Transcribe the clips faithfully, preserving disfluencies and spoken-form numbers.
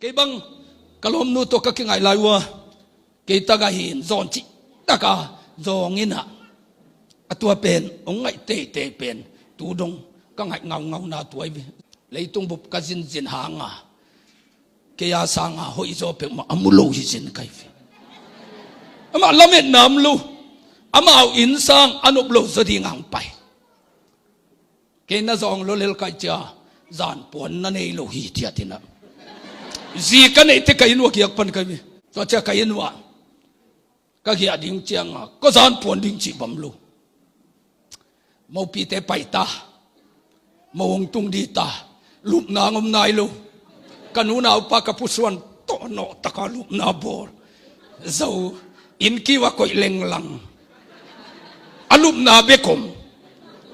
Kei bang ka lawmnu tawh ka kingaih lai uh a, kei tagah hin zawn cih taka zawng in ah, a tua pen hong ngaih teitei pen tu dong ka ngaih ngaungauna tua hi ve. Leitung bup ka zinzin hanga kei a sanga hoih zaw peuhmah a mu lo hi zin ka hi ve. Amah lametna om lo, amau inn sang a nop lo zaw ding ang pai. Kei na zawng lo lel kaih cia, zan puan na nei lo hi tiah tinah. Zi ka neihte ka inn uah giak pan ka hi ve. Tua cia ka inn uah ka giah ding cianga ka zan puan ding cih bam lo. Mopite pai ta, mo hong tung di ta, lupna ngom nai lo. Ka nunau pa ka pusuan tawh nawh taka lupna bawl. Zo inn kiu a koih lenglang. A lupna bek om.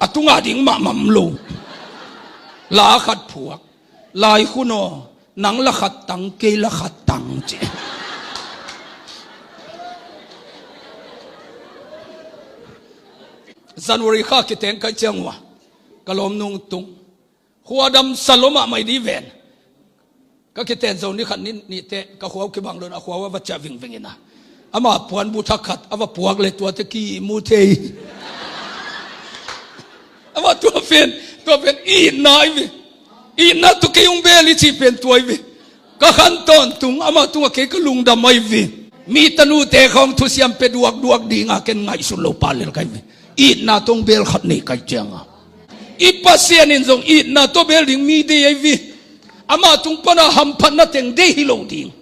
A tunga ding mahmah om lo. La khat phuak. Lai khun aw, nang la khat tang, kei la khat tang ci. January kha kiteng kaih ciang uh a, ka lawmnu tung. Khua dam sa lo mahmah i di ven. Ka kiten zo ni khat ni nih teh ka khua uh kibang lo in a khua uh a va ciah vingving in a, ama puanbu thak khat a va puak le tuate kimu thei. Ama tua pen, tua pen itna hi ve. Itna tawh kei hong bel hi cih pen tua hi ve. Ka khan tawntung ama tungah kei ka lungdam ahi ve. Mi tanute khawng thusiam pia duakduak dinga ken ngaihsun lo pa lel ka hi ve. Itna tawh hong bel khat nei kaih cianga, i Pasian in zong itna tawh bel ding mi deih ahi ve. Ama tung pana hamphatna teng deih hi lo ding.